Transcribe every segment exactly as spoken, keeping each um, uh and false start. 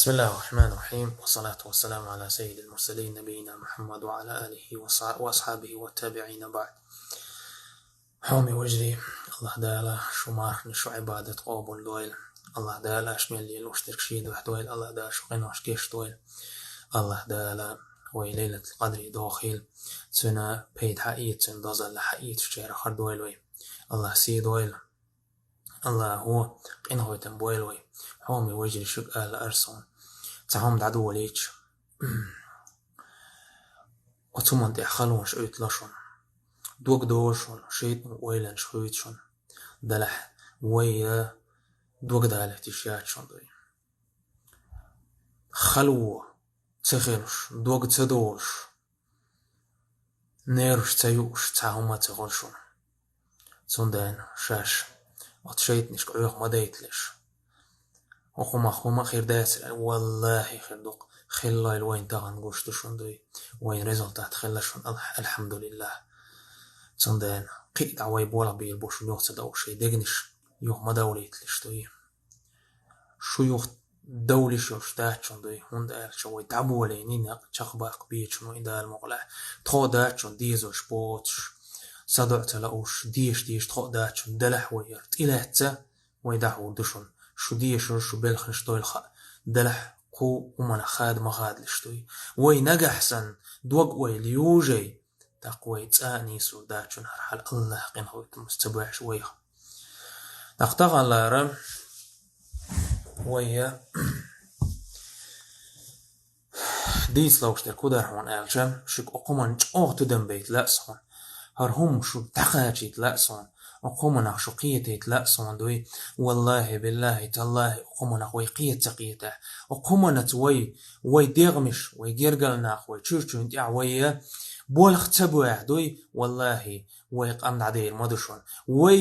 بسم الله الرحمن الرحيم، والصلاة والسلام على سيد المرسلين نبينا محمد وعلى آله وص-، وأصحابه والتابعين بعد. Хьоме вежарий, АллахӀ Дала шу мархнаш, шу Ӏибадат къобал дойла. АллахӀ Дала аш мел лелош дерг шен дуьхьа дойла. АллахӀ Дала шу къинош геч дойла. АллахӀ Дала вай Лайлатул Къадре дохийла. Цуьнан пайда хьаэца, цуьнан дозалла хьаэцачарах хир дойла вай. АллахӀ сий дойла. АллахӀа къинхетам бойла вай. Хьоме вежарий, шуьга ала ара суна. Цхьа хӀума дӀадолийча, оцу хӀуманна тӀехь халонаш Ӏуьттало шуна. Дог дозу шуна, шайтӀан ойланаш хуьйцу шуна. Делахь вай дог далийта йиш яц шуна дуй. Хало ца хилуш, дог ца долуш, нерваш ца юуш цхьа хӀума ца хуьлу шуна. Цундела шаьш оцу шайтӀанашка Ӏеха ма дайталаш. ХӀокху хӀумах хӀума хир дацара аьлла, валлахӀи, хир ду-кх. Хиллийла вайна тахана гуш ду шуна дуй. Вайна результат хилла шуна, аль-, альхьамдулиллахӀ. Цундела кхин а дӀа вай болх бийр бу шуна, юха ца довлуш шайн дегнаш, юха ма довлийталаш дуй. Шу юха довлуш йолуш дац шуна дуй, хӀунда аьлча вай дӀаболийна некъ чекхбаккха безаш бу вай, Дала мукъалахь. Тхо а дац шуна дезаш боцуш, садоӀу ца лууш, деша дезаш тхо а дац шуна, делахь вай хӀара тӀелаьцна, вай дӀахьур ду шуна. Шу дешар, шу белхаш дойла хаьа, делахь кху хӀуманах хада ма хадалаш дуй. Вай нагахь санна дог-ойла йожий, тӀаккха вай цкъа а нийсур дац шуна хӀара хьал, АллахӀа къинхетамца ца боьхча вайх. ТӀаккха таханлера вай дийца лууш дерг хӀун дара хьуна аьлча, шуьга оцу хӀуманна чӀогӀа тидам байта лаьа суна. ХӀара хӀума шу дӀакхачийта лаьа суна. Оцу хӀуманах шу кхетийта лаьа суна дуй. ВаллахӀи, биллахӀи, таллахӀи, оцу хӀуманах вай кхета ца кхетахь, оцу хӀуманца вай, вай дегӀмаш, вай гергара нах, вай чуьра чуьнан тӀехь вай болх ца боьхь дуй, валлахӀи, вай къам дӀадер ма ду шуна. Вай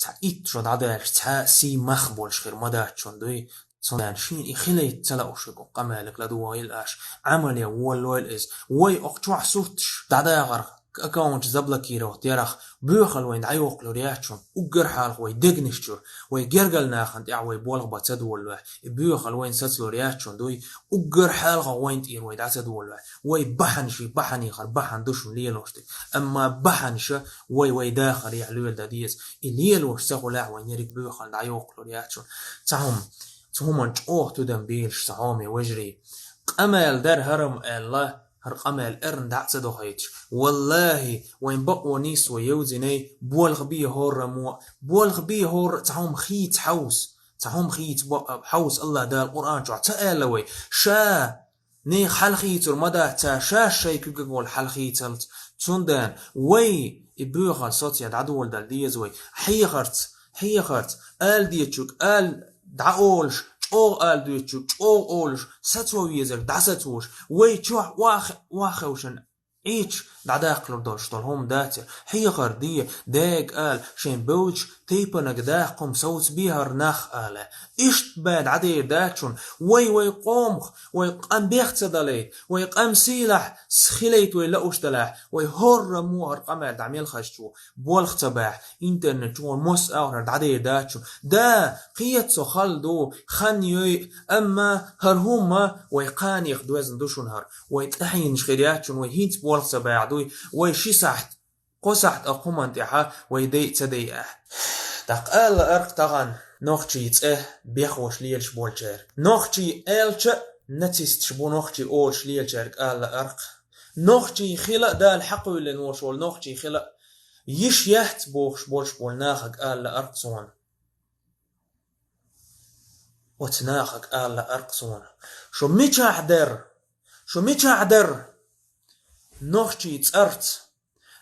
цхьа итт шо дӀадаьлча, цхьа а сий, мах болуш хир ма дац шуна дуй. Цундела шена и хилийта ца лууш верг, оцу къамелага ладогӀийла аш, Ӏамал ян волалойла иза. Вай оха чохь сурташ дӀадахарх, аккаунташ заблокировать ярах, боьхалла вайна дӀайоккхалур яц шуна. Уггар хьалха вай дегнаш чуьра, вай гергара нахана тӀехь вай болх бан ца долалахь, и боьхалла вайна сацалур яц шуна дуй. Уггар хьалха вайна тӀера вай дӀа ца долалахь. Вай бахьанаш, бахьанехьара бахьана ду шуна лелош дерг. Амма бахьанаш вай, вай дахарехь леладан деза. И лелош ца хуьлахь, вайна ерриг боьхалла дӀайоккхалур яц шуна. Цхьа хӀума, цу хӀуманна чӀогӀа тидам белаш, сан хьоме вежарий. Къамел дара хӀара-м аьлла, хӀара къамел эрна дӀа а ца дохуьйтуш. ВаллахӀи, вайн бакъо нийса вай йовзиний, болх бе хӀораммо, болх бе хӀора, цхьа хӀума хийца хьовса. Цхьа хӀума хийца бо-, хьовса, АллахӀ Дала Къуръан чохь ца аьлла вай. Ша нехан хьал хийцур ма дац, ша шаьш шайн куьйгах волу хьал хийцалц. Цундела вай и боьхалла соцъян дӀадоладала деза вай. Хьехарца, хьехарца, ала дезачуьнга ала дӀаолуш, чӀогӀа ала дезачуьнга чӀогӀа олуш, сацо везарг дӀасацош, вай чохь охьа-, охьахевшина Ӏийча дӀадаккхалур долуш долу хӀума дац хӀара. Хьехар де, дега ала, шайн бевзачу тайпанага даккха хӀума совцабе хӀара нах ала. Иштта бен дӀадер дац шуна. Вай, вай къомах, вай къам бех ца далайта, вай къам сийлахь хилийта вай лууш далахь, вай хӀораммо хӀара къамел дӀа мел хазчо болх ца бахь, интернет чу вон мосса агӀор хӀара дӀадер дац шуна. Да, кхета со хала ду, хан йой, амма хӀара хӀума вай кханех доьзна ду шуна хӀара. Вай тӀаьхьенаш хир яц шуна, вай хӀинца болх ца бахь дуй, вай ши сахьт, кхо сахьт а хӀуманна тӀехьа вай дайа ца дайахь. ТӀаккха ала лаьара-кх тахана нохчийн цӀе бехош лелаш болчаьрга. Нохчий аьлча а нацисташ бу нохчий олуш лелачаьрга ала лаьара-кх. Нохчий хила а, Дала хьакхоьллина волуш волу нохчий хила а йиш яц бохуш болуш болу нахага ала лаьара-кх суна. Оцу нахага ала лаьара-кх суна. Шу мичахь дара? Шу мичахь дара? Нохчий цӀарца,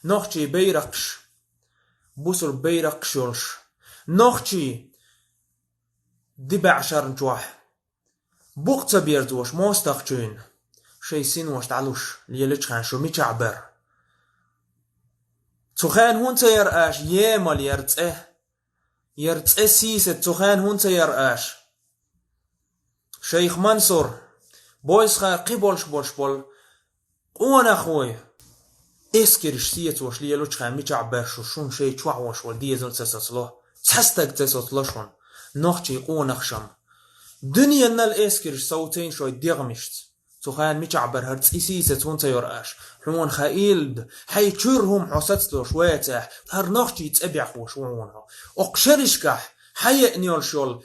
нохчий байракхаш, бусург байракхаш йолуш, нохчий дибаьӀ шарна чохь букъ ца берзош мостагӀчуьнан шайн синош дӀалуш лелачхьана шу мичахь бара? Цу хенахь хӀунда ца яра аша емал яра цӀе? Яра цӀе сийсаза цу хенахь хӀунда ца яра аша? Шайх Мансур, бойсхара кхин болуш болуш болу къонахой, эскарш сецош лелачхьана мичахь бара шу, шуна шайн чохь волуш волу дезал ца соцало, цхьа стаг ца соцало шуна, нохчий къонахшам. Дуьненал эскарш совцийна шоай дегӀмашца. Цу хана мичахь бара хӀара цӀе сийсаз хӀунда ца йора аша? Хьуна хаийла, хьай чуьра хӀума хьо сацалуш вацахь, хӀара нохчийн цӀе бехуш ву хьуна хьо. Окху шерашкахь хьаеана йолуш йолу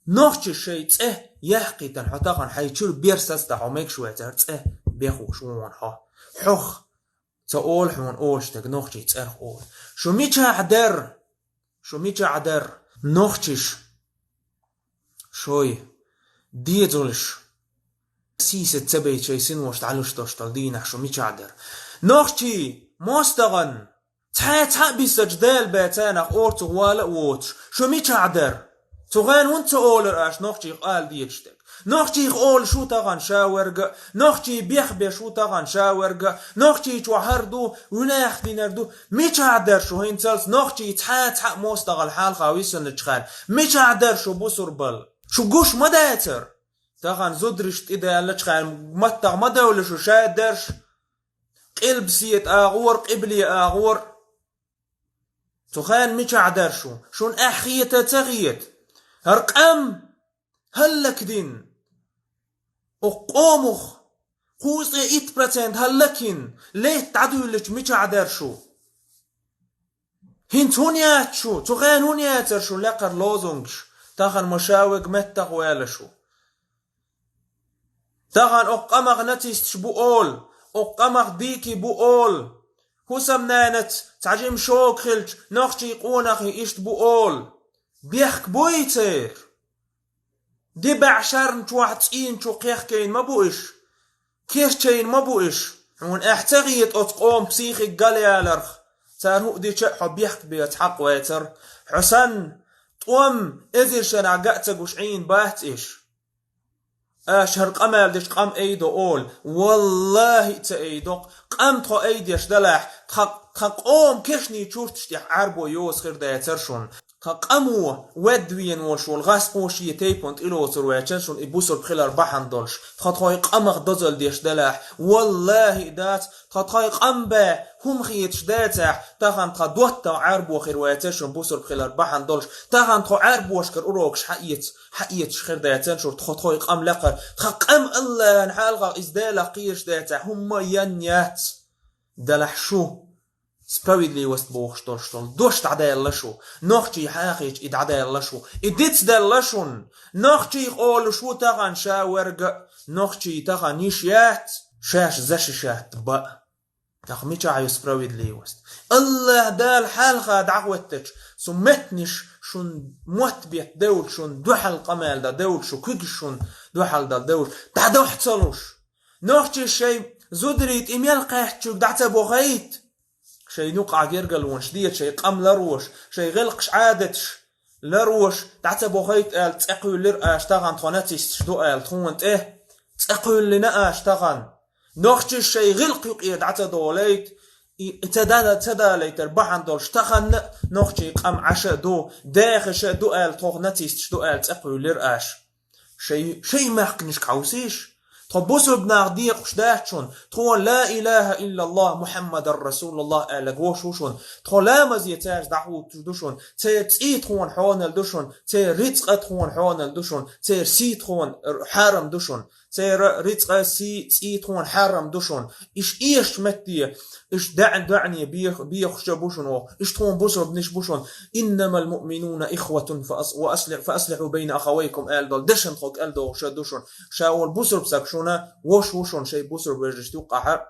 нохчийн шайн цӀе яьккхийтина хьо тахана хьай чуьра бер сацадахь хьо мегаш вацахь, хӀара цӀе бехуш ву хьуна хьо. Хьох ца олу хьуна олуш дерг нохчийн цӀерах олу. Шу мичахь дара? Шу мичахь дара? Нохчаша шоай дезалш сийсаз ца байта шайн синош дӀалуш долуш долу дийнахь шу мичахь дара? Нохчийн мостагӀна цхьа а цхьаъ бисачу Дала бен царнах орцах вала а воцуш, шу мичахь дара? Цу хенахь хӀунда ца олура аша нохчех ала дезаш дерг? Нохчех олуш ву тахана ша верг а, нохчий бехбеш ву тахана ша верг а, нохчий чохь хӀара ду, вуьнах динар ду. Мичахь дара шу хӀинцалц нохчий цхьа а цхьаъ мостагӀалла хьалха висиначу хенахь? Мичахь дара шу бусурбалла? Шу гуш ма дацара? Тахана зударшна тӀедаьллачу хенахь маттах ма девлла шу шадерш, къилбаседа агӀор, къибле агӀор. Цу хенахь мичахь дара шу? Шуна ахь хета ца хета? ХӀара къам хӀаллакдина, окху къомах кхузткъе итт процент хӀаллакйина летта дӀадуьйлучу мичахь дара шу? ХӀинца хӀунда яц шу? Цу хенахь хӀунда яцара шун лакхара лозунгаш? Тахана ма ша верг меттах ваьлла шу. Тахана окху къамах нацисташ бу олу, окху къамах дикий бу олу. ХӀусамнанаца цхьа жима шога хилча, нохчийн къонахий иштта бу олу. Бехк буй церан? Дибахь шарна чохь цӀийна чу кхехкийна ма бу иш, керчийна ма бу иш. Хьуна ахь ца хета оцу къоман психика галъяларх? Цара хӀуъа дича а хьо бехк беца хьакъ вацара. Хьо санна, тӀом эзар шарахь ган а ца гуш Ӏийна бац иш. Аша хӀара къамел деш къам айдо олу. Валлахи, ца айдо-кх. Къам тхо айдеш далахь, тхан, тхан къоман кешнийн чурташ тӀехь Ӏаьрбо йоса хир дацара шуна. Тхан къамо ведда вена волуш волу гӀаскхо шен тайпана тӀелоцур ваьчча шуна и бусурба хилар бахьана долуш, тхо тхайн къамах дозалла деш далахь, валлахи, дац, тхо тхайн къам бен хӀума хеташ дацахь, тахана тхан доттагӀа Ӏаьрбо хир ваьчча шуна бусурба хилар бахьана долуш, тахана тхо Ӏаьрбошкара урокаш хьаэца, хьаэцаш хир дацара шуна тхо тхайн къам лакхара. Тхан къам Аллахьан хьалха иза Делах кхераш дацахь, хӀумма ян яц. Делахь шу справедливость бохуш долуш долу дош дӀадаьлла шу, нохчий хьахийча и дӀадаьлла шу, и дицделла шуна. Нохчий олуш ву тахана ша верг а, нохчий тахана йиш яц, шаьш защищать бан. Тахана мичахь ю справедливость? Аллах Дала хьалха дӀахӀоьттича, цу меттанаш шун мотт бетта девлла, шун дуьхьал къамел дан девлла, шу куьгаш шун дуьхьал дан девлла, дӀадохьа ца луш. Нохчий шайн зударий тӀе мел кхаьччуьг дӀа ца бохайта. Шайн юкъахь гергалонаш дета, шайн къам ларош, шайн гӀиллакхаш, Ӏадаташ ларош, дӀа ца бохайта аьлла, цӀе кхуьйлира аша тахана тхо нацисташ ду аьлла, тхуна тӀе цӀе кхуьйллина аша тахана. Нохчий шайн гӀиллакх юкъе дӀа ца долайта, и, и ца да-, ца далайтар бахьана долуш тахана а нохчий къам Ӏаша а ду, дехаша а ду аьлла, тхох нацисташ ду аьлла, цӀе кхуьйллира аша. Шайн, шайн мехканашка хьовсийша. Тхо бусурба нах декъуш дац шуна. Тхо ла илаха иллаллах Мухаммадар Расулуллах аьлларг вош ву шуна. Тхо ламазе цаьрца дӀахӀуттуш ду шуна. Церан цӀий тхуна хьонал ду шуна. Церан рицкъа тхуна хьонал ду шуна. Церан сий тхуна хьарам ду шуна. Церан рицкъа, сий, цӀий тхуна хьарам ду шуна. Иш эшачу метте, иш даьӀна доӀане бех-, бехуш а бу шуна оха. Иш тхуна бусурбанаш бу шуна. «Иннамал муъминуна ихватун фа ас-, ва асли-, фа аслихьу байна ахавайкум», аьлла долу дешан тхо кӀел дохуш а ду шуна. Ша волу бусурба саг шуна вош ву шуна, шайн бусурба вежаршна юккъахь а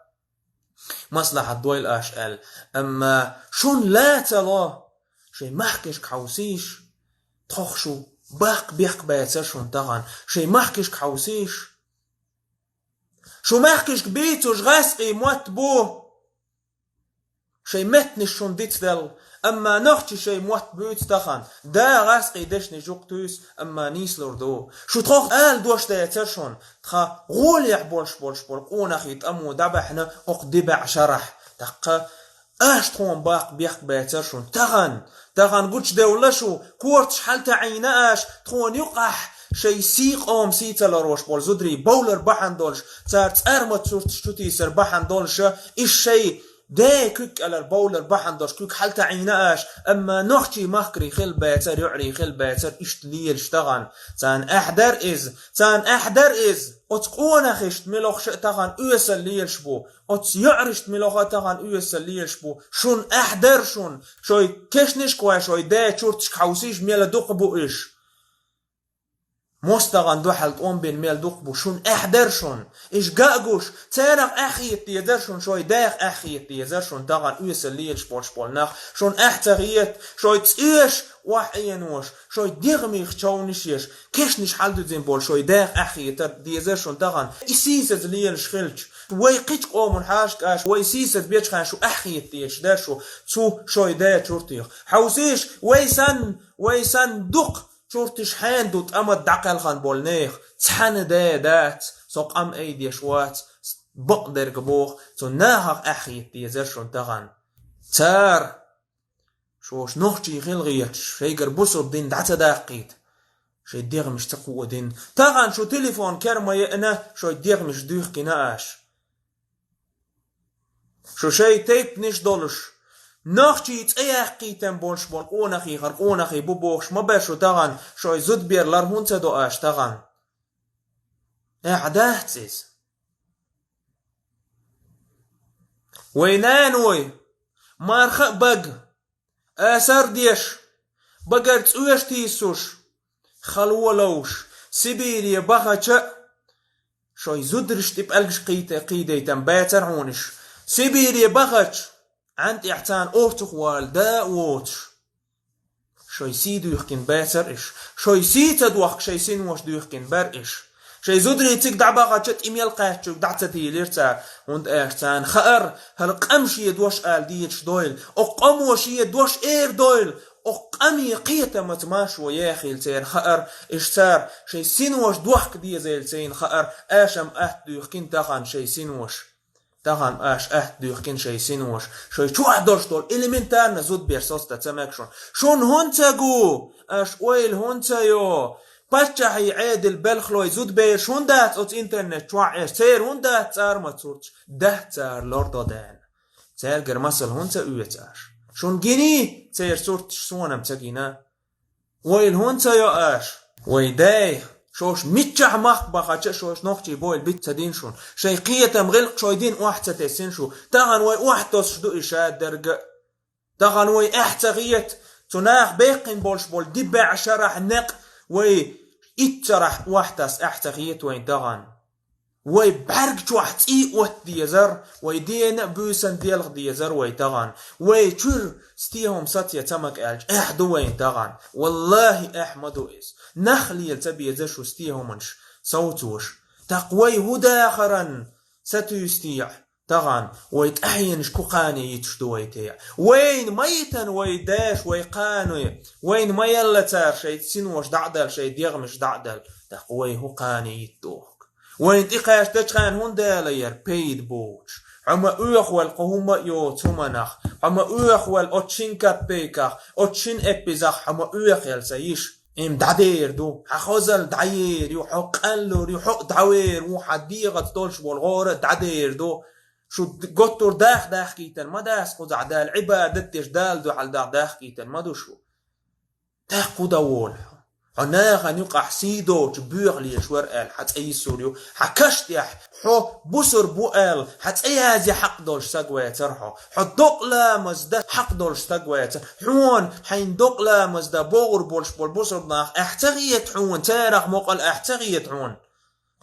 маслахьат дойла аша аьлла. Амма шуна ла ца ло, шайн махкашка хьовсийша. Тхох шу баккха бехк бацара шуна тахана. Шайн махкашка хьовсийша. Шу махкашка бийцуш гӀаскхийн мотт бу. Шайн меттанаш шуна дицделла, амма нохчий шайн мотт буьйцу тахана. Да, гӀаскхийн дешнаш юкъа туьйсу, амма нийслур ду. Шу тхох ала дош дацара шуна, тхан гӀолехь болуш болуш болу къонахий тӀамо дӀабаьхьна окху дибаьӀ шарахь. ТӀаккха аша тхуна баккха бехк бацара шуна. Тахана, тахана гучудевлла шу, корташ хьалатаӀийна аша, тхуна юкъахь шайн сий, къоман сий ца лоруш болу зударий бовлар бахьана долуш, цара цӀармат сурташ чутийсар бахьана долуш, иш шайн Ден куьг кӀалара бовлар бахьана долуш куьг хьалатаӀийна аша, амма нохчий махкарий хила бацара, йоӀарий хила бацара, иштта лелаш тахана. Царна аьхьа дара иза, царна аьхьа дара иза. Оцу къонахашна мила хӀума а тахана оьсал лелаш бу, оцу йоӀарашна мила хӀума а тахана оьсал лелаш бу. Шуна аьхьа дара шуна, шой кешнашкахой, шой ден чурташка хьовсийша, мела дукха бу уьш. МостагӀан дуьхьал тӀом бина мел дукха бу, шуна аьхьа дара шуна. Иштта ган а гуш, царах аьхьа хета дезара шуна, шой ден аьхьа хета дезара шуна, тахана оьсал лелаш болуш болу нах. Шуна аьхьа ца хета, шой цӀеш охьаэнош, шой дегӀамех човнаш еш, кешнаш хьаладуьзина болу шой ден аьхьа хета дезара шуна тахана. И сийсаза лелаш хилча, вай кхечу къоман хьаша кӀаш, вай сийсаза бечу хьан шу аьхьа хета дезаш дара шу, цу шой ден чуртех. Хьовсийша, вай санна, вай санна дукха чурташ хьенан ду тӀамат дӀакхелхина болу нехан, цхьана ден дац, со къам айдеш вац, бакъдерг боху, цу нахах аьхьа хета дезара шуна тахана. Цара, шуша нохчий хила гӀерташ, шайгара бусалба дин дӀа ца даккхийта, шайн дегӀамаш ца кхоадина. Тахана шу телефон кера ма еана, шой дегӀамаш дуьхкина аша. Шу шайн тайпанаш долуш, нохчий цӀе яккхийтина болуш болу къонахий хӀара къонахий бу бохуш ма бара шу тахана, шой зудбер лар хӀунда ца до аша тахана? Эхь дац иза. Вай наной, марха а бага, асар а деш, багара цӀош тийсуш, хало а ловш, Сибире бахача а, шой зударшна тӀе пӀелгаш кхийта-, кхийдайтан бацара хьуна иш. Сибире бахача, Ӏан тӀехь царна орцах вала да а воцуш, шой сий дуьхкина бацара иш. Шой сий ца дохка, шайн синош дуьхкина бара иш. Шайн зударий цига дӀабахача, тӀе мел кхаьччуьнга дӀа ца дийлира цара, хӀунда аьлча царна хаьара, хӀара къам шен дош ала дезаш дойла, окху къамо шен дош эр дойла, окху къаме кхетамца маршо яхийла церан хаьара, иш цара шайн синош дохка дезийла церан хаьара, аша-м атта дуьхкина тахана шайн синош. Тахана аша атта дуьхкина шайн синош, шайн чохь долуш долу элементарно зудбер соцдан ца мега шуна. Шуна хӀунда ца гу? Аша ойла хӀунда ца йо? Паччахьий Ӏедал белхалой зудбераш хӀунда дац оцу интернет чохь еш? Церан хӀунда дац цӀармат сурташ? Дац цара лордо даьлла. Цаьргара масал хӀунда ца оьцу аша? Шуна гиний церан сурташ, сона-м ца гина. Ойла хӀунда ца йо аша? Вай дай, шуша миччахь махка бахача а шуша нохчий бойла биц ца дина шуна. Шайн кхетам гӀиллакх шой дина охьа ца тесина шу. Тахана вай охьа тосуш ду и шадерг а. Тахана вай аьхьа ца хета, цу наха беккхина болуш болу ди баьӀ шарахь некъ вай итт шарахь охьа тас аьхьа ца хета вайн тахана. Вай бӀаьрг чохь цӀий отта дезара, вай дена а буьйсан делха дезара вай тахана. Вай чуьра стен хӀума саце ца мага аьлча, эхь ду вайн тахана. Валлахи, эхь ма ду иза. Нах лела ца беза шу стен хӀуманаш совцош. ТӀаккха вай хӀун дахаран сатуьйсу те? Тахана вай тӀаьхьенаш кху кхане йитуш ду вай те? Вайна ма йитан вай деш, вай кхане. Вайна ма елла цара шайн синош дӀа а дала, шайн дегӀамаш дӀа а дала. ТӀаккха вай хӀун кхане йита доху? Вайна тӀекхаьчдечу хенахь хӀунда ала яра пайда боцуш? Хьо ма оьху ваьлла кху хӀума а йоцу хӀуманах, хьо ма оьху ваьлла оцу шин каппейках, оцу шин эппизах хьо ма оьху елла сан йиш. Им дӀадер ду, хьан хозалла дӀаер ю, хьо къанлур ю, хьо а дӀавер ву, хьан дегӀаца долуш болу гӀора а дӀадер ду. Шу д-, готтур даха дахкийтан ма дац кхузахь Дала, Ӏибадат деш Дала дуьхьал даха дахкийтан ма ду шу. ТӀаккха хӀун дан волу хьо? Хьо нахана юкъахь сий доцу боьха лелаш вара аьлла, хьан цӀе йисур ю. Хьан каш тӀехь хьо бусурба ву аьлла, хьан цӀе язъян хьакъ долуш стаг вацара хьо. Хьо докъа ламаз дан хьакъ долуш стаг вацара. Хьуна хьайн докъа ламаз дан богӀур болуш болу бусурба нах аьхь ца хета хьуна, царах мукъал аьхь ца хета хьуна?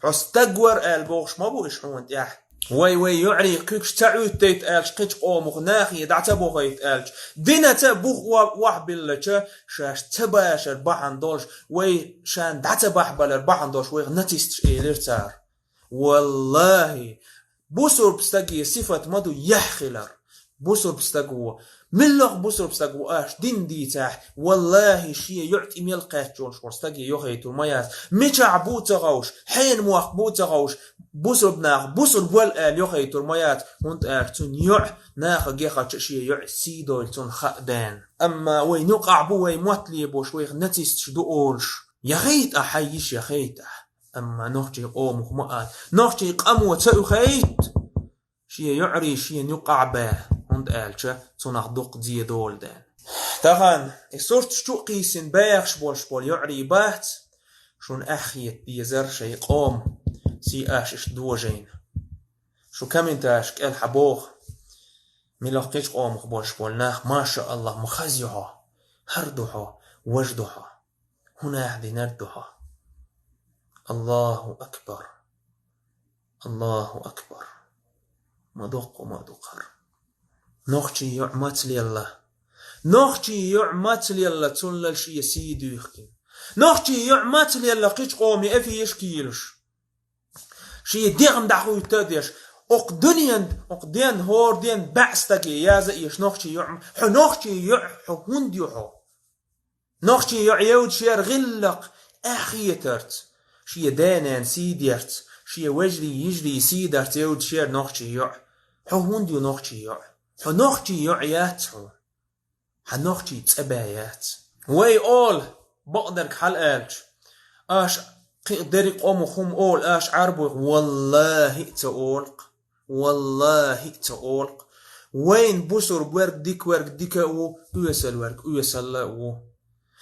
Хьо стаг вара аьлла бохуш ма бу иш хьуна тӀехь. Вай, вай йоӀарий куьгаш ца Ӏуьттайта аьлча, кхечу къомах нахе дӀа ца бохайта аьлча, динаца а бух ва-, вахьбиллача, шаьш ца башар бахьана долуш, вай шайна дӀа ца бахьбалар бахьана долуш, вайх нацисташ элира цара. Валлахи, бусурба стаге сифат ма ду яхь хилар. Бусурба стаг ву. Миллах бусурба стаг ву аша дин дийцахь, валлахи, шен йоӀ тӀе мел кхаьччалуш вара стаге йохайтур ма яц. Мичахь бу ца ховш, хьенан мохк бу ца ховш, бусурба нах бусурба вала аьлла йохайтур ма яц, хӀунда аьлча цуьнан йоӀ наха гехача шен йоӀ сий дойла цунна хаа даьнна. Амма вай нукъахь бу вай мотт лебош, вайх нацисташ ду олуш. Яхайта ахь хьайн йиш, яхайта ахь. Амма нохчий къомах ма ала. Нохчий къамо ца уьхайта. Шен йоӀарий шена юкъахь баьхна. аьлча, цунах дукха зе дола даьнна. Тахан и сурташ чу а кхийсина бехаш болуш болу йоӀарий бац, шуна аьххета дезар шайн къоман сий аш иштта дожийна. Шу комментареш кӀел хьабоху, мила кхечу къомах болуш болу нах, маша Аллах, ма хаза ю хьо, хӀара ду хьо, важа ду хьо, хӀун нах динарг ду хьо. Аллаху акбар! Аллаху акбар! Ма доккху, ма дукхара. Нохчий йоӀ маца лелла? Нохчий йоӀ маца лелла, цунлал шен сий дуьйхкина? Нохчий йоӀ маца лелла кхечу къоме эфешка йийлуш? Шен дегӀна дӀахӀуьйтта а деш, окху дуьнен, окху ден, хӀора ден баьӀ стаге яза а еш нохчий йоӀ ма-, хьо нохчий йоӀ, хьо хӀунда ю хьо? Нохчий йоӀ евдаш яра гӀиллакх аьххетарца, шен да-нана сий дерца, шен вежарий, йижарий сий дарца евдаш яра нохчий йоӀ. Хьо хӀунда ю нохчий йоӀ? Хьо нохчий йоӀ яц хьо. Хьан нохчий цӀа баь яц. Вай олу, бакъдерг хьала аьлча, аша кхин а дерриг а къомах хӀума олу, аша Ӏарбойх, валлахӀи а ца олу-кх. ВаллахӀи а ца олу-кх. Вайна бусурба верг дика верг дика а ву, оьсал верг оьсалла а ву.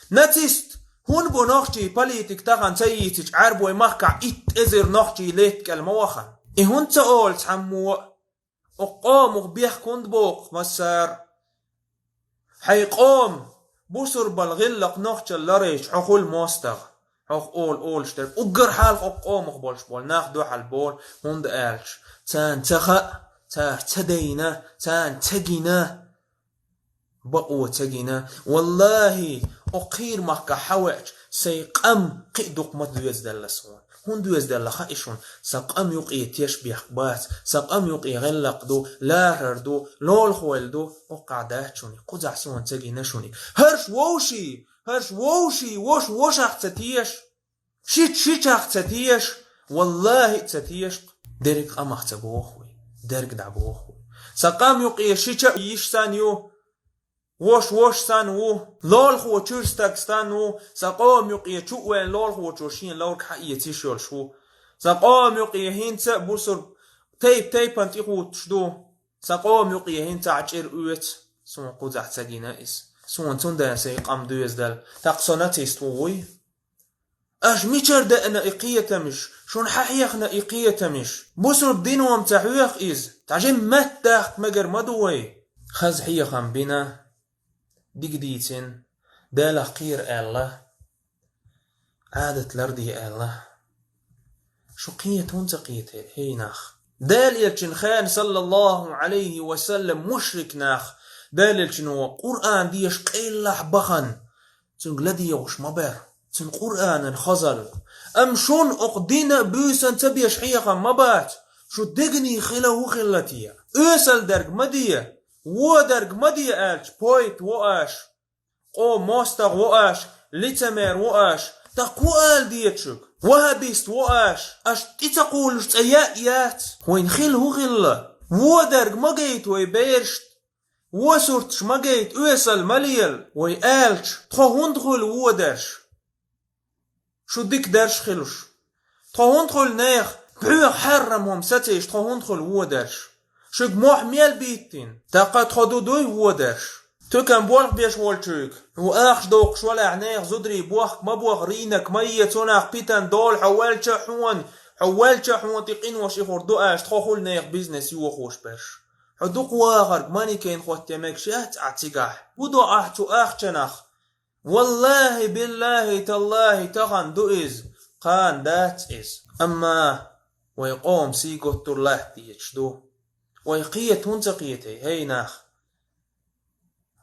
Нацист! ХӀунда бу нохчий политик тахана ца йийцича, Ӏарбой махкахь итт эзар нохчий летта кӀел ма вахана? И хӀунда ца олу цхьаммо а? Окху къомах бехк хӀунда боккху массара? Хьайн къоман бусурбал гӀиллакх нохчалла ларайча, хьо хуьлу мостагӀа. Хьох олу олуш дерг уггар хьалха окху къомах болуш болу нах дуьхьал болу, хӀунда аьлча царна ца хаьа, цара ца дайна, царна ца гина. Бакъо ца гина. ВаллахӀи, окху кхийра махкахь хьан веача, сайн къам кхин а дукха ма доьзаделла суна. ХӀунда доьзаделла хаьа шуна? Сан къам юкъе тешнабехк бац, сан къам юкъе гӀиллакх ду, ларар ду, лолахойла ду, оккхахь дац шуна, кхузахь суна ца гина шуна. ХӀорш вовший, хӀорш вовший, вош вошах ца теша, шича шичах ца теша, валлахӀи а ца теша-кх. Дерриг къамах ца боху вай, дерг дӀабоху вай. Сан къам юкъе шича а йиш санна ю, вош вош санна ву, лолахо чуьра стаг санна ву, сан къоман юкъе чу а вайна лолахочо шена ловрг хьаэца йиш йолуш ву. Сан къоман юкъе хӀинца а бусурба тайп-тайпана тӀехӀуттуш ду. Сан къоман юкъе хӀинца а чӀир оьцу, суна кхузахь ца гина иза. Суна цундела сайн къам доьзаделла, тӀаккха со нацист ву вуй? Аша мичара деана и кхетамаш? Шуна хьан хьехна и кхетамаш? Бусурба дино-м ца хьоьху иза. Цхьа жимма матта дахка мегар ма ду вай. Хаза хьехам бина, дика дийцина, Делах кхера аьлла, Ӏадат ларде аьлла. Шу кхета хӀунда ца кхетий, хӀей нах? Делан Элчанан хенахь, саллаллаху Ӏалайхи ва саллам, мушрик нах, Делан Элчано Къуръан деша къайллахь бахана, цуьнга ладегӀуш ма бара, цуьнан Къуръанан хазалла. Амма шуна окху дина а буьйсанна ца беш хьехам ма бац, шу дегний хила хӀун хилла те? Оьсал дерг ма де, вон дерг ма де аьлча, поэт ву аша, къоман мостагӀа ву аша, лицемер ву аша, тӀаккха хӀун ала деза шуьга? Ваххабист ву аша, аша тӀе ца кхуллуш цӀа яа яц. Вайна хила хӀун хилла? Вон дерг ма гайта вай берашта. Вон сурташ ма гайта, оьсал ма лела, вай аьлча, тхо хӀунда хуьлу вон дерш? Шу дика дерш хилуш. Тхо хӀунда хуьлу нехан бӀоьха хьарам хӀума сацийша, тхо хӀунда хуьлу вон дерш? Шуьга мохь мел биттина? ТӀаккха тхо ду дуй вон дерш? Туькан болх беш волчуьнга, хьо ахча доккхуш валахь, нехан зударий бохка ма бохка, рынок ма е, цунах питана долу, хьо ваьлча а хьуна, хьо ваьлча а хьуна тӀе къинош ихур ду аьлча, тхо хуьлу нехан бизнес йохош берш. Хьо дукха вахарг манекен хӀотта мегаш яц ахь цигахь. ХӀун до ахь цу ахчанах? ВаллахӀи, биллахӀи, таллахӀи, тахана ду иза, кхана дац иза. Амма вай къоман сий гуттар а латта дезаш ду. Вай кхета хӀунда ца кхетий, хӀей нах?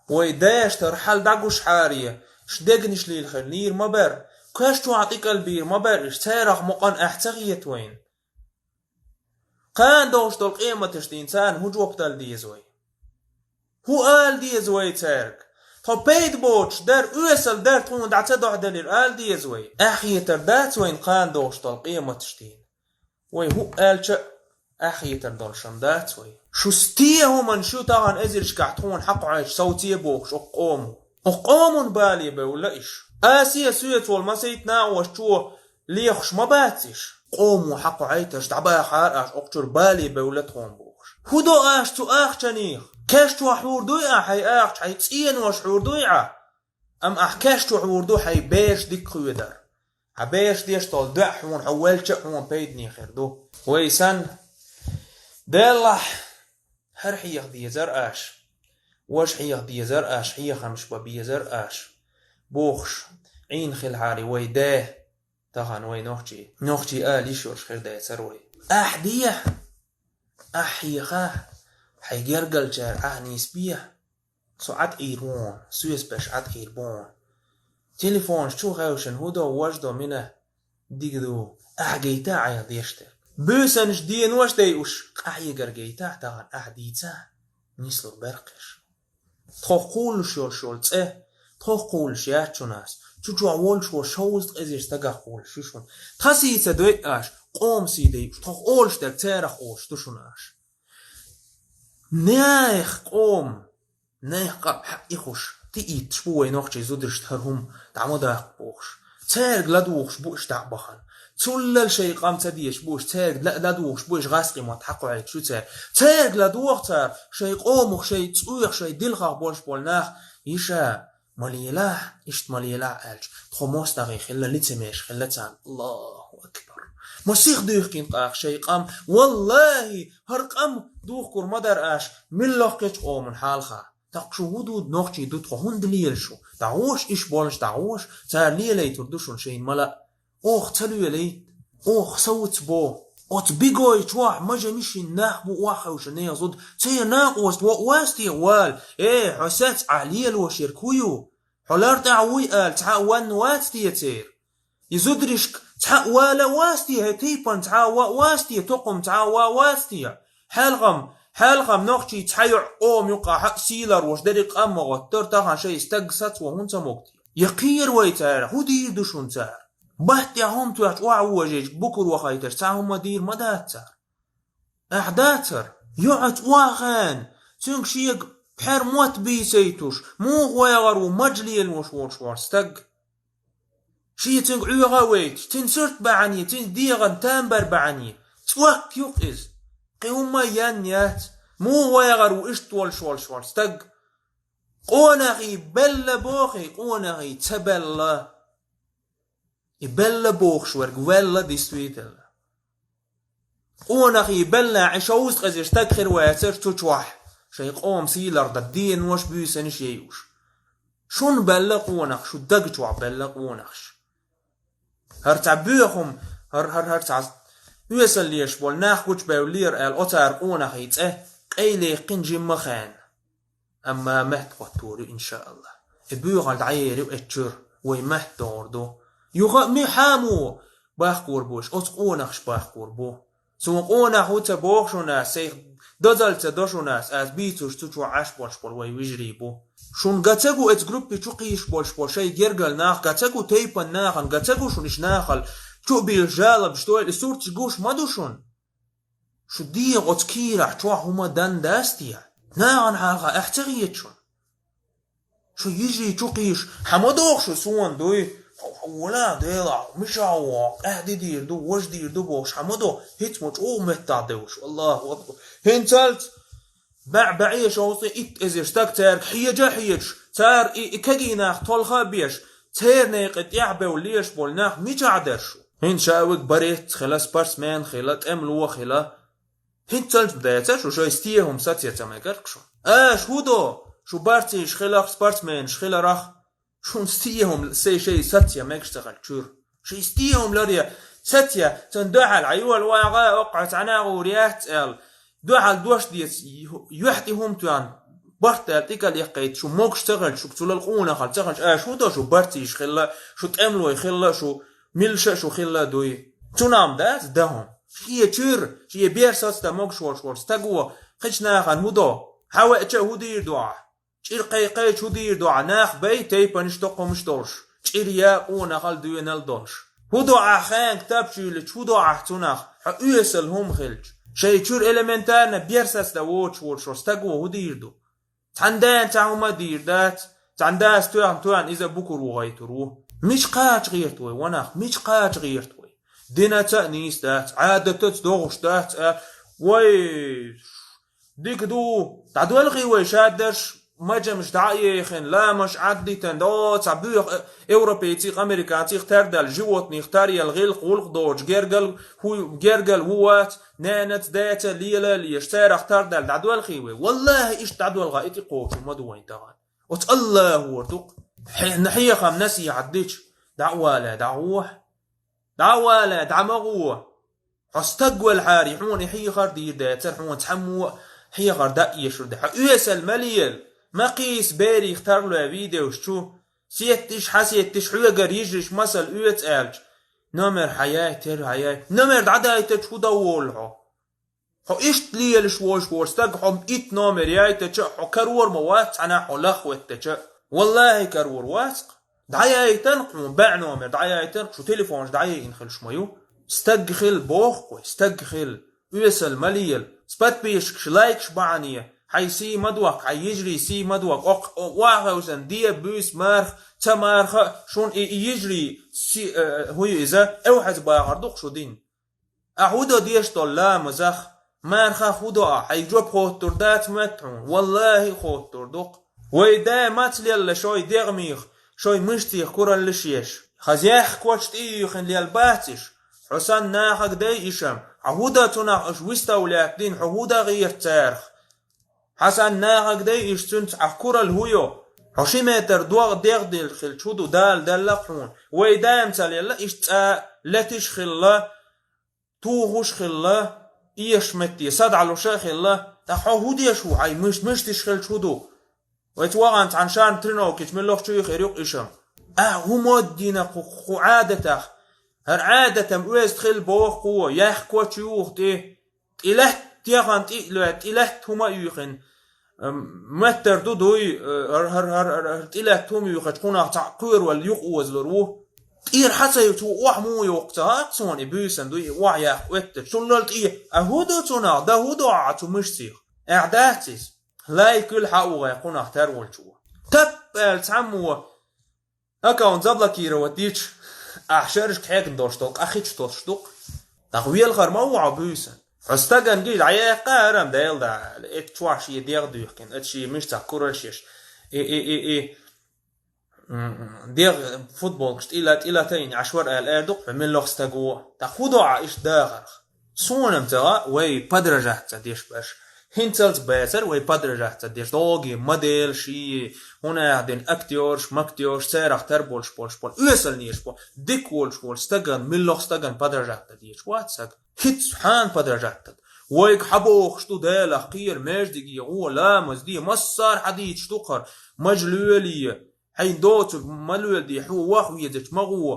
Вай дайша тара хьал дӀагуш хьаре, ш дегнаш лийла хир лийр ма бара, коьш чохь тӀекӀал бийр ма бара, иш царах мукъан ахь ца хета вайна? Кхана догӀуш долу къематаш дийна царна хӀун жоп дала деза вай? ХӀун ала деза вай цаьрга? Тхо пайда боцуш дара, оьсал дара, тхуна дӀа ца дохьделира ала деза вай? Ахьетар дац вайна кхана догӀуш долу къематаш дийна? Вай хӀуъа аьлча а, ахьетар долуш-м дац вай. Шу стен хӀуманаш ю тахана эзаршкахь тхуна хьакхоьхьуьйтуш совце бохуш окху къомо? Окху къоман бале бевлла иш. Асия соьца волу масийтта накъосташчо лехуш ма бац иш? Къомо хьакхоьхьуьйтуш дӀабахьара аша окху чуьра бале бевлла тхуна бохуш. ХӀун до аша цу ахчанех? Кеш чохь хьур дуй ахь хьайн агӀча, хьайн цӀенош хьур дуй ахь? Амма ахь кеш чохь хьур ду хьайн бераш дика хьоьдар. Хьан бераш деш долу доӀа хьуна, хьо велча а хьуна пайдане хир ду. Вай санна, Деллахь, хӀара хьеха дезара аш, важа хьеха дезара аш, хьехамаш бан безара аш, бохуш, Ӏийна хилахьара вай де, тахана вай нохчий, нохчий ала йиш йолуш хир дацара вай. Ахь дехьа, ахь хьехахь, хьайн гергарчара ахь нийсбехьа, со Ӏад Ӏийр ву хьуна, соьца берш Ӏад Ӏийр бу хьуна. Телефонаш чу хевшина, хӀун до, важа до, мила дика ду, ахь гайта Ӏайха деш дерг. Буьйсанаш денош дайуш, къахьегар гайтахь тахана ахь дийцахь, нислур беркхеш. Тхох кхуллуш йолуш йолу цӀе, тхох кхуллуш яц шуна ас. Чу чохь волуш ву шовзткъа эзар стагах кхуллуш ю шуна. Тхан сий ца дойъу аш, къоман сий дайуш, тхох олуш дерг царах олуш ду шуна аш. Нех къоман, нех къа хьаъ ихуш, тиитташ бу вай нохчий зударшта хӀара хӀума дӀа ма даккха бохуш. Цаьрга ладугӀуш бу уьш дӀа а бахана. Цуллал шайн къам ца дезаш бу уьш, цаьрга ла-, ладугӀуш бу уьш, гӀаскхийн мотт хьакхоьхьуьйтуш ю цаьрга. Цаьрга ладогӀа цара, шайн къомах, шайн цӀоьх, шайн дилхах болуш болу нах, иша, ма лелахь, иштта ма лелахь аьлча, тхо мостагӀий хилла, лицемерш хилла царна. Аллаху акбар! Ма сиха дуьйхкина къаьхьа шайн къам, валлахи, хӀара къам духкур ма дара аш, милла лохкечу къоман хьалха. ТӀаккха шу хӀун ду, нохчий ду тхо, хӀунда лела шу? ДӀагӀош, иш болуш дӀагӀош, цара лелайтур ду шуна шайна мала а. Оха ца лелайта, оха совцабо. Оцу бигой чохь мажа мишин нах бу охьахевшина нехан зуда. Церан накъост вац те вала? Э, хьо сац ахь лелош ерг хӀун ю? Хьо лар тӀехь вуй ала цхьа а ванна вац те церан? И зударшка цхьа а вала вац те, хӀей тайпана цхьа а ван вац те, тукхум цхьа а ван вац те? Хьалхам, хьалхам нохчий цхьа йоӀ къоман юкъахь хьа а сийлар ваш дерриг къам ма гӀоттара, тахана шайн стаг сацо хӀунда ца могу те? Я кхера вай цара, хӀун дийр ду шуна цара? Батта тӀехь хӀума тоьхча охьавожийча, букур вахийтарш цхьа хӀума дийр ма дац цара. Ахь дацара? ЙоӀаца охьахаьхна, цуьнга шега пхьер мотт бийцайтуш, муха вагӀар ву мажа лелош волуш вара стаг? Шен цуьнга ӀуьйгӀа а вайташ, цуьнан сурт бахьане, цуьнан дегӀан тамбар бахьане, цӀокк ю-кх иза. Кхин хӀумма а ян яц, муха вагӀар ву иштта волуш волуш вара стаг? Къонахий белла бохий, къонахий ца белла. И белла бохуш верг велла, действительно. Къонахий белла, и шовзткъа эзар стаг хир вацара цу чохь, шайн къоман сийлар дан денош, буьйсанаш яйуш. Шуна белла къонах, шу даг чохь белла къонахаш. ХӀара цхьа боьхам, хӀара, хӀара, хӀара цхьа оьсал леш болу нах гучубевллера аьлла, оцара къонахий цӀе къайлаяккхина жимма а хаьнна. Амма меттахӀоттор ю, иншааллахӀ. И боьхалла дӀаер ю эцу чуьра, вай меттадогӀур ду. Юха а муьлхха а мо бахкор бу уьш, оцу къонахаша бахкор бу. Суна къонах ву ца боху шуна ас, сайх дозалла ца до шуна ас, ас бийцуш цу чохь Ӏаш болуш болу вай вежарий бу. Шуна ган ца гу эцу группи чу кхийсаш болуш болу шайн гергара нах, ган ца гу тайпана нахана, ган ца гу шуна иштта нахала чу а буьйлуш жалобаш дойла, и сурташ гуш ма ду шуна? Шу дегӀан оцу кийрахь чохь хӀума дан дац те? Нахана хьалха ахь ца хета шуна? Шу йижий чу кхийсаш, хьан ма доху шу суна дуй? Хьо, хьо вала, Дела, мичахь ву, къаьхьа дийр ду, важа дийр ду бохуш, хьан ма доху, хӀинца ма чӀогӀа меттахь девлаш, Аллаху акбар. ХӀинцалц баьӀ-баьӀе шовзткъе итт эзар стаг цаьрга хьежа а хьежаш, цара и, и кегий нах толха а беш, церан некъа тӀехь бевлла лелаш болу нах мичахь дара шу? ХӀинца ша вига борец хила, спортсмен хила, тӀемало хила. ХӀинццалц дацара шу шайн стен хӀума саце ца мегар-кх шу. Аша хӀун до? Шу борцийш хиларх, спортсменаш хиларх, шун стен хӀума сай шайн саце мегаш ца хилча чуьра. Шайн стен хӀума ларе саце, цунна дуьхьал хьан йола вагӀа, оккхахь цхьана а гӀур яц аьлла, дуьхьал дош деца, юьхь тӀе хӀума тоьхна, барт аьлла тӀекал эккхийта, шу могуш ца хилча, шуьга цулал къонахалла ца хилча, аша хӀун до? Шу борцийш хилла, шу тӀемалой хилла, шу милша а шу хилла дуй. Цунах ма дац дан хӀума. Шен чуьра, шен бер сацдан могуш волуш волу стаго кхечу нахана хӀун до? Хьан веача а хӀун дийр ду ахь? ЧӀир кхайкхийча хӀун дийр ду ахь? Нах бай, тайпанаш, тукхумаш долуш, чӀир я, къонахалла, доьналла долуш. ХӀун до ахь хенга тапчуьйлича, хӀун до ахь цунах? Хьан оьсал хӀума хилча, шайн чуьра элементарно бер сацдан воцуш волуш волу стаго хӀун дийр ду? Цхьана дена цхьа хӀума а дийр дац, цхьана дас тоьхна-тоьхна иза букур вахийтур ву. Мича кхача гӀерта вай, ва нах, мича кхача гӀерта вай? Динаца а нийса дац, Ӏадатаца догӀуш дац а, вай, Дика ду, дӀадоьлхий вай шадерш, мажамаш дӀа а ехина, ламаш Ӏаддитан, до цхьа буьйха, э, европейцих, американцих тардал, животных таръял, гӀилх, гӀулх доцуш, гергал, хӀу-, гергал ву вац, наьнаца, даьца лела а леш, царах тардал, дӀадоьлхий вай. Валлахи, иштта дӀадоьлхий, и тӀекхочур ма ду вайн тахана. Оцу Аллахора ду-кх. Хье-, хьехам насихьат дича, дӀа а вале, дӀа а гӀо. ДӀа а вале, дӀа ма гӀо. Хьо стаг велхьара, хьуна и хьехар дийр дацара, хьуна цхьаммо а хьехар дӀа а эшур ду. Хьо оьсал ма лела, ма кхийса берих тарлой видеош чу. Сетташ, хьан сетташ, хьоьгара йижариш масал оьцу аьлча. Номер хьан яй, тера хьан яй. Номер дӀадайтача хӀун дан волу хьо? Хьо иштта лелаш волуш волу стаг, хьо итт номер яйтача а, хьо карор ма вац цхьанхьа хьо лахветтача а. Валлахи, карор вац-кх. ДӀаяйтанкъ хьуна, баьӀ номер дӀаяйтанкъ, шу телефонаш дӀаяйина хилаш ма ю. Стаг хила боху-кх вай, стаг хила. Оьсал ма лела. С подписчикаш, лайкаш бахьане, хьайн сий ма дохка, хьайн йижарий сий ма дохка. Окх-, о-, охьахевшина де, буьйса, марха, ца марха, шуна и, и йижарий си-, э, хӀун ю иза, эвхьаза бахар ду-кх шу дин. Ахьа хӀун до деш долу ламазах? Мархах хӀун до ахьа? Хьайн жоп хоттур дац моьтту хьуна? Валлахи, хоттур ду-кх. Вай да маца лелла шой дегӀмех, шой мышцех кураллаш еш? Хаза яьхка коча тӀе а юьйхина лелла бац иш? Хьо санна нахаг дай ишам. Ахьа хӀун до цунах, аша выставлять дина, хьо хӀун дан гӀерта царах? Хьан санна нахаг дай иш, цуьнца ахь куралла хӀун йо? Хьо ши метр догӀа дегӀ дилла хилча хӀун ду, Дала делла-кх хьуна. Вай да маца лелла, иштта цӀа леташ а хилла, тухуш а хилла, эшаш метте садӀалуш а хилла, тӀаккха хьо хӀун деш ву, хьайн мышц-, мышцаш хилча хӀун ду? Вайца вахана цхьана шарна тренировкича муьлххачу юьйхира юкъа ишам. Ахьа хӀун ма дина кху, кху Ӏадатах? ХӀара Ӏадатам оьзда хила боху кхо, яьхка коча юха тӀе. ТӀилаьтта, техана тӀе а лоьтту, тӀилаьтта хӀума а юьйхина, м, меттар ду дуй, э, хӀар-, хӀар-, хӀар-, хӀар-, хӀар-, тӀилаьтта хӀума юьйхича, кхунах цхьаъ кхоьравала юкъаозалур ву. ТӀера хьан ца юьйхича, ву охьа муха йоккху ца хаьа суна, и буьйсан дуй, и охьа яьккха оьттача. Цуннал тӀе, а хӀун ду цунах, дан хӀун до ахьа цу мышцех? Ахь дац иза? Лайк хуьлу хьан ву гӀай кхунах тера волчо. Тап аьлла цхьаммо аккаунт заблокировать дича, ахь шерашка хьегна долуш долу къа хи чу тосуш ду-кх. ТӀаккха велхар ма ву хьо буьйсан. Хьо стагана гий дӀаяьккха, арам Дела дала, эцу чохь шен дегӀ дуьйхкина, эцу шен мишцах кураллаш еш. И, и, и, и, м, дегӀ футболкаш тӀила, тӀила тайна Ӏаш вара аьлла, эр ду-кх хьо муьлхха стаго. ТӀаккха хӀун до ахь иштта дахарх? Суна-м ца хаьа вай подражать ца деш берш. ХӀинцалц бацара вай подражать ца деш. Догий модель ший, хӀун аьлла дина, актёрш, мактёрш, царах тера болуш болуш болу, оьсал неш бо, дика волуш волу стаган, муьлхха стаган подражать дан дезаш вац сага. ХӀинца хьан подражать дан? Вайга хьан бохуш ду, Далах кхера, маьждиге гӀо, ламаз де, массара хьан дийцаш ду-кх хӀара, мажа лоьлий, хьайн доцург ма лоьладе, хьо ваха везачу ма гӀо,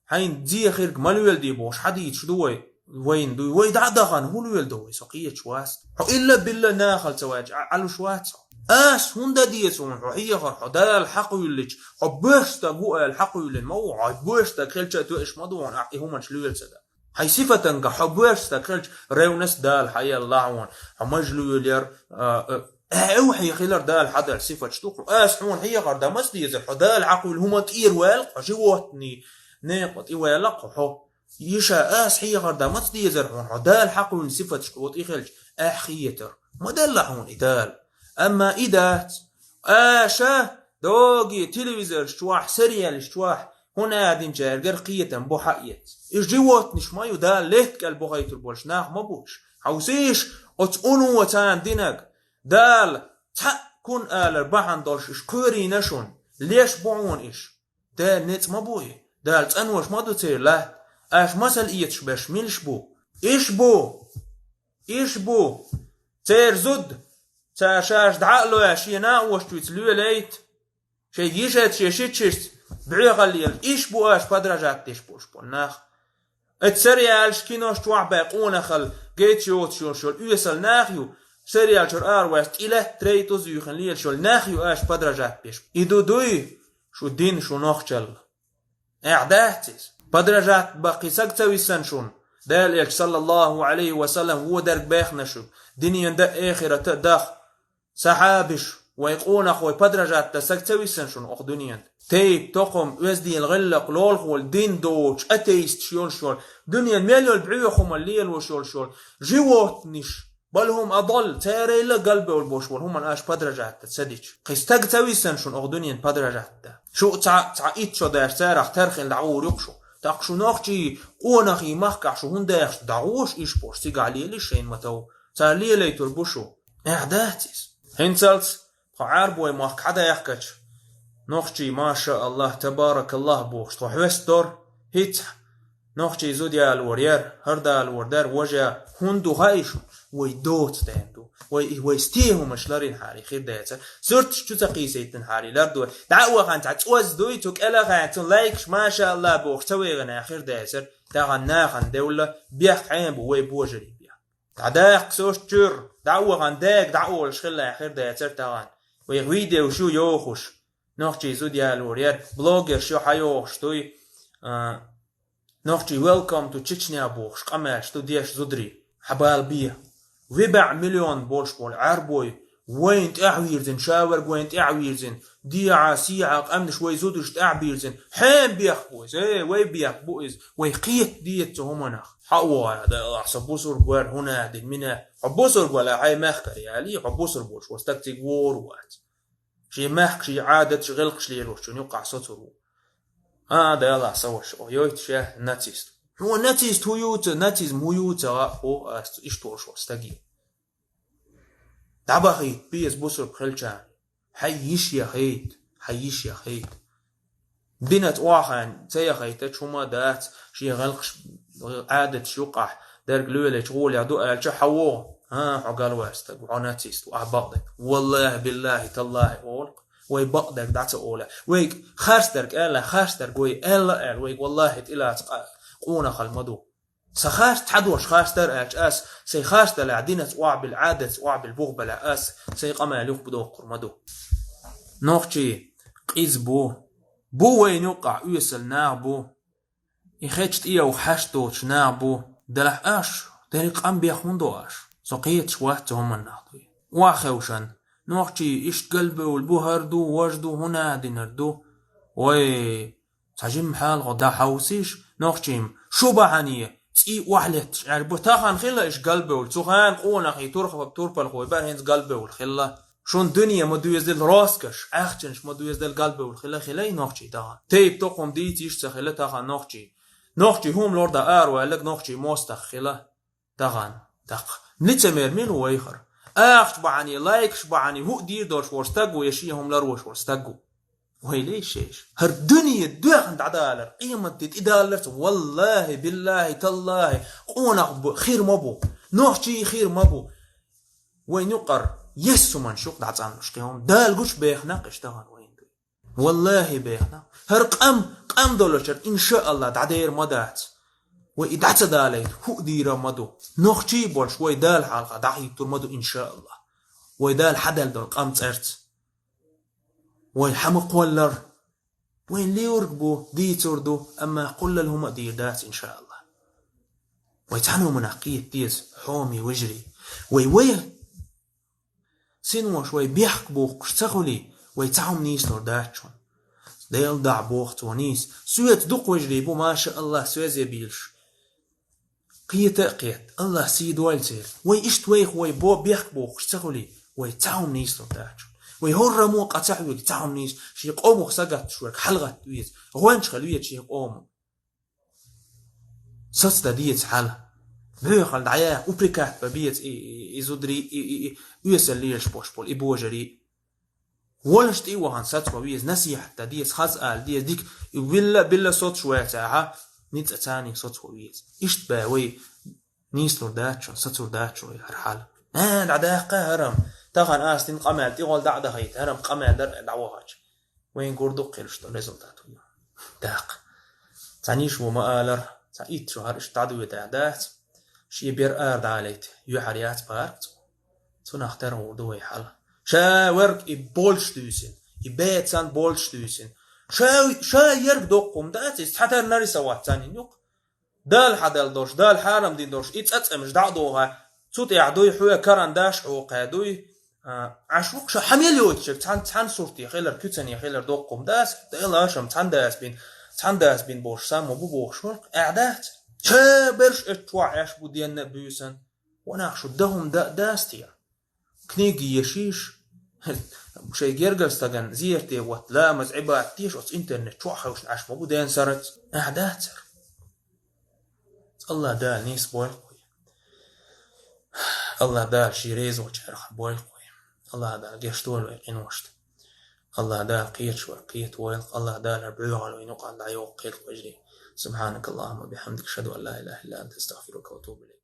хьайн деза хирг ма лоьладе бохуш хьан дийцаш ду вай? Вайна дуй, вай дӀа а дахана, хӀун лоьладо вай, со кхеташ вац. Хьо илла-билла нахала ца ваьлча, Ӏа-, Ӏалуш вац хьо. Ас хӀунда деза хьуна хьо хьехар, хьо Дала хьакхуьйлича, хьо боьрша стаг ву аьлла хьакхуьйлина ма ву, хьо боьрша стаг хилча а тоьаш ма ду хьуна ахь и хӀуманаш лоьлу ца дан. Хьайн сифатанга хьо боьрша стаг хилча, ревность Дала хьаелла хьуна, хьо мажа лоьлаяр, а, а, Э, эвхье хилар Дала хьаделла сифаташ ду-кх хьуна. Ас хьуна хьехар дан маца дезара, хьо Дала хьакхуьйлу хӀума тӀера ваьлла-кх хьо, животный некъа тӀе ваьлла-кх хьо. Иша ас хьехар дан маца дезара хьуна, хьо Дала хьакхуьйлу сифаташ хьо тӀе хилча, ахь хетар. Ма делла хьуна и Дала. Амма и дац. Аша, догий, телевизораш чохь, сериалаш чохь, хӀун а динчаьргара кхетам бу хьаэца. И животныш ма ю, Дала летта кӀел бохуьйтур болуш нах ма бу уьш. Хьовсийша, оцу уно царна динарг. Дала цхьаъ кун алар бахьана долуш иш кхоьрийна шуна, леш бу хьуна иш. Дала ницкъ ма бу и, Дала цӀанош ма ду церан латта. Аша масал эцаш берш милаш бу? Иш бу! Иш бу! Церан зуда! Цара шаьш дӀа а лой, шен накъосташца лоьлайта! Шайн йишаца, шайн шичашца бӀоьхалла лела. Иш бу аша подражать деш болуш болу нах. Эцу сериалаш, кинош чохь бен къонахалла гайта йоцуш йолуш йолу оьсал нах ю, сериал чуьра араваьлча тӀе лаьтта рейтуз юьйхина лелаш йолу нах ю аша подражать беш. И ду дуй шу дин, шу нохчалла. Ахь дац иза? Подражать бан кхин саг ца виссан шуна. Дала элча, саллаллаху алейхи ва саллам, водарг бехна шу, динен дан а, эхирата а даха. Сахьабиш, вай къонахой, подражать дан саг ца виссан шуна окху дуьнен тӀе? Тайп-тукхам, оьзда гӀиллакх, лолахой, дин доцуш, атеисташ йолуш йолу, дуьнен мел йолу бӀоьхамалла лелош йолуш йолу животныш, Бал хӀум адал, царайла галбевлла бош вар хӀуман аш подражать ца дича. Кхы стаг ца висан шун оха дуьнен подражать да. Шу цхьа, цхьа итт шо даш царах тархин дӀагӀур юкъ шу. Так шу нохчий къонахий махкахь шу хӀун дехаш дӀагӀуш иш бош, цигахь лелиш шайн ма тов. Цар лелайтур бу шу. Эхь дац иза. ХӀинцалц тхо Ӏарбой махка хьадаьхкача, нохчий, маша Аллах, табаракаллах бохуш, тхо хьоьстадор, хӀинца нохчий зуда ялор яр, хӀара далор дар, важа, хӀун ду хаьий шу? Вай доцу ден ду. Вай, вай стен хӀумаш ларин хьари хир децар. Сурташ чу ца кхийсайтан хьари лар ду. ДӀа а вахана цхьа цӀоз дуй, цу кӀелахана цун лайкаш, маша Аллах бохуш, ца вайгӀина хир децар. Тахана нахана девлла, бех хьен бу вай божарий бех. ДӀадаккха сос чуьра, дӀа а вахана дега дӀа а олуш хилла хир децар тахана. Вай видео шу йохуш, нохчий зуда ялор яр, блогерш ю хьайохуш дуй, а, нохчий welcome to Чечня бохуш, къамаьлаш ду деш зударий, хьабала бе. Ви баьӀ миллион болуш болу Ӏарбой, вайна тӀаьхьавирзина, шаверг вайна тӀаьхьавирзина, дехьа, сехьа, къаьмнаш вай зударш тӀаьхьабирзина, хьен бех бу иза, э, вай бех бу иза, вай кхета деца цу хӀуманах. Хьа вогӀа, да, со бусург вар, хӀуна дин, мина, хьо бусург вала, хьай мехкара яли, хьо бусург волуш, ва стаг цига вор вац. Шен мехка, шен Ӏадаташ, гӀелкхаш лелош, чун юккъахь соцур ву. А, Дала, сан ваша, о, йойтуш я нацист. Хьо нацист хӀу юца, нацизм хӀу юца, а, о, ас иштта волуш ва стаги. ДӀабахийта беза бусург хилчарна. Хьай йиш яхийта, хьай йиш яхийта. Динаца охьахаьн ца яхийта, чу хӀума дац, шен гӀелкхаш, Ӏадаташ юккъахь, дерг лоьлечу гӀоле ду аьлча, хьан вогӀу? ХӀан, хьо галваьстаг, хьо нацист ву, ахь бакъдерг. Валлахи, биллахи, таллахи олу-кх, вай бакъдерг дӀа ца олу. Вайга харцдерг аьлла, харцдерг вай аьлла аьлла, вайга валлахи тӀелаца къа-, къонахалла ма ду. Сан харц цхьа дош харцдар аьлча ас, сайн харцдала динаца охьабилла, Ӏадатца охьабилла, бух бала ас, сайн къамел юхабу доккхур ма ду. Нохчий къиза бу. Бу вайна юккъахь оьсал нах бу. И хечу тӀеуху хьашт доцуш нах бу. Делахь аш, дерриг къам бех хӀун до аш? Со кхеташ вац цу хӀуманах дуй. Охьахевшан, нохчий иштта галбевлла бу, хӀара ду, важа ду, хӀуна динар ду. Вай, цхьа жимма хьалха дӀахьовсийша, нохчийм, шу бахьане, цӀий охьалетташ Ӏер бу, тахана хилла иш галбевлла, цу хана къонахий турпа-, турпалхой бара, хӀинца галбевлла хилла. Шун дуьне ма доьзадала роскаш, ахчанаш ма доьзадала галбевлла хилла, хилай нохчий тахана. Тайп токхум дийца йиш ца хилла тахана нохчий. Нохчий хӀума лор дан араваьлларг нохчий мостагӀа хилла. Тахана, тӀаккха. Лицемер мила ву вайхара? Ахча бахьане, лайкаш бахьане, хӀуъа дийр долуш волу стаг ву, я шен хӀума лар волуш волу стаг ву? Вай лейшеш. ХӀара дуьне доьхна дӀадалар, къематде тӀедалларца, валлахи, биллахи, таллахи, къонах бу, хир ма бу. Нохчий хир ма бу. Вайн юкъара ессуман шух дӀацӀанлуш кхин хӀума. Дала гучу бехнакъ иштта тахана вайна дуй. Валлахи, бехна. ХӀара къам, къам долчуьра, иншаалла, дӀадер ма дац. Вай и дӀа ца далайта, хӀуъа дийр ма ду. Нохчий болуш, вай Дала хьалха дӀахӀиттур ма ду, иншаалла. Вай Дала хьадаьлла долу къам цӀарца. Вай хьан ма кхоллар. Вайн лиург бу, дийцур ду, амма кхоллал хӀума а дийр дац, иншаалла. Вай цхьана хӀуманах кхета деза, хьоме вежарий. Вай, вай Синош вай бехк бухкуш ца хуьлий, вай цхьа хӀума нийслур дац шуна. Дела дахь боху цо нийса. Соьца дукха вежарий бу, маша Аллах, соьзе бийлаш. Кхета а кхета, Аллах сий дойла церан. Вай иштта вайх вай бо бехк бухкуш ца хуьлий, вай цхьа хӀума нийслур дац шуна. Вай хӀоррамо къа ца хьоьгу, цхьа хӀума нийса, шен къомах сагатта шуьрга хьалагатта веза. ГӀоьнча хила веза шен къомах. Сацдан деза хьала. Боьхалла дӀаяха, упрекать бан беза и, и, и зударий, и, и, и оьсал лелаш бош болу, и божарий. Волаш тӀе а вахана сацо веза, насихьат дан деза, хаза ала деза, дика, и вилла, билла соцуш вац ахьа, ницкъ царний соцо веза. Иштта баьй вай, нийслур дац шуна, сацур дац шуна вай хӀара хьала. Э, дӀадаккха хӀара-м. Тахана ас дина къамел тӀехула дӀа а дахийта, хӀара-м къамел дара дӀавахача. Вайн гур ду кхин иштта результат хӀун ю. ТӀаккха. Цхьана йиша ву ма алара, цхьа итт шо хӀара иштта дӀадоьдуш дац. Шен бер ара дӀалайта, юьхьар яц парк цо. Цунах тера гӀур ду вай хьала. Ша верг и болчу дуьйсина, и беца санна болчу дуьйсина. Ша, ша ерг доккхум дац, иза цхьатарра нарисовать санна йина юкъа. Дала хьадала долуш, Дала хьарам дина долуш, и цӀа цӀемаш дӀа а догӀа, цу тӀехь дуй, хьоьга карандаш а хьокхаьа дуй. А, Ӏаш ву-кх ша хьан мел йойтучерг, цхьан, цхьан сурте хилар, куьцане хилар доккхум дац, Дала ашам цхьан дас бин, цхьан дас бин бохуш, сан ма бу бохуш вара-кх, аьхьа дац. Ша берш эцчохь Ӏаш бу денна а буьйсан. Ва нах, шу дахум да-, дастера. Книги ешиш, шай гергар стаган зерте вот ламаз, ибадат деш, оц интернет чохь хевшна Ӏаш ма бу ден сарац. Ахь дацар. Аллах Дала нийса бойла кхуй. Аллах Дала ши резочарах бойла кхуй. Аллах Дала геш дойла вай къиношта. Аллах Дала кхеташ вай кхета войла. Аллах Дала бегӀал вай нукъа дӀайоккхийла вежарий. سبحانك اللهم وبحمدك، أشهد أن لا إله إلا أنت، أستغفرك وأتوب إليك.